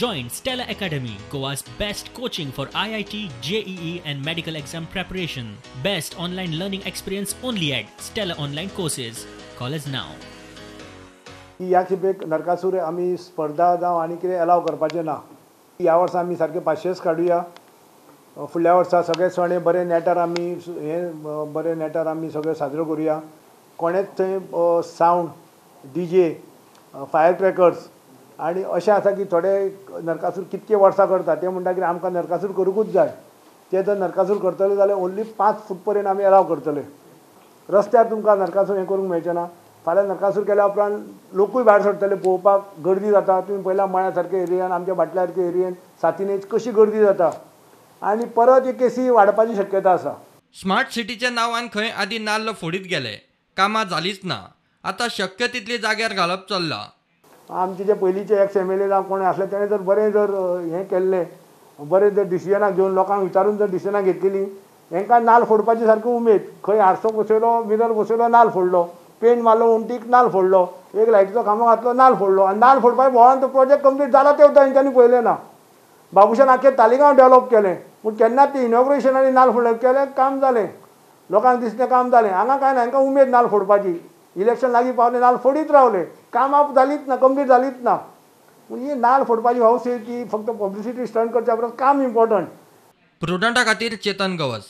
Join Stella Academy, Goa's best coaching for IIT, JEE, and medical exam preparation. Best online learning experience only at Stella Online Courses. Call us now. की ह्या खेपेक नरकासूर आमी स्पर्धा जावं आनी कितें allow करपाचें ना. ह्या वर्सा आमी सारके 500च काडुया. फुडल्या वर्सा सगळे सण हे बरे नेटार आमी हे बरे नेटार आमी सगळे साजरो करुया. कोणेच थंय सावंड, डीजे, फायर क्रॅकर्स आनी अशें आसा की थोडे नरकासूर कितके वर्सां करता ते म्हणटा की आमकां नरकासूर करूंकूच जाय. ते जर नरकासूर करतले जाल्यार ओन्ली 5 फूट पर्यंत आमी एलाव करतले. रस्त्यार तुमकां नरकासूर हें करूंक मेळचें ना. फाल्यां नरकासूर केल्या उपरांत लोकूय भायर सरतले पळोवपाक, गर्दी जाता. तुमी पळयला मळ्या सारके एरियन, आमच्या भाटल्या सारके एरियन सातिनेच कशी गर्दी जाता आनी परत ही केसी वाडपाची शक्यता आसा. स्मार्ट सिटीच्या नांवान खंय आदी नाल्ल फोडीत गेले, कामां जालींच ना. आतां शक्य तितली जाग्यार घालप चल्लां. आमचे जे पयलींचे एक्स एमएलए जावं कोण आसले तेणें जर बरें जर हें केल्लें, बरें जर डिसिजनां घेवन लोकांक विचारून जर डिसिजनां घेतलेलीं, हेंकां नाल्ल फोडपाची सारकी उमेद. खंय हारसो बसयलो, मिरर बसयलो, नाल्ल फोडलो, पेंट मारलो उंटीक, नाल्ल फोडलो, एक लायटीचो खांबो घातलो, नाल्ल फोडलो. आनी नाल्ल फोडपाक भोंवोन तो प्रोजेक्ट कंप्लीट जाला ते सुद्दां हेंच्यांनी पळयलें ना. बाबूशान आख्खें तालिगांव डेवलप केलें, पूण केन्नाच ती इनॉग्रेशन आनी नाल्ल फोडलें केलें, काम जालें, लोकांक दिसलें काम जालें. हांगा कांय ना, हांकां उमेद नाल्ल फोडपाची. इलेक्शन लागीं पावलें, नाल्ल फोडीत रावले, कामां जालींच ना, कंप्लीट जालींच ना. पूण ही नाल्ल फोडपाची हौस ही ती फक्त पब्लिसिटी स्टंट करच्या परस काम इम्पॉर्टंट. प्रुडंटा खातीर चेतन गवस.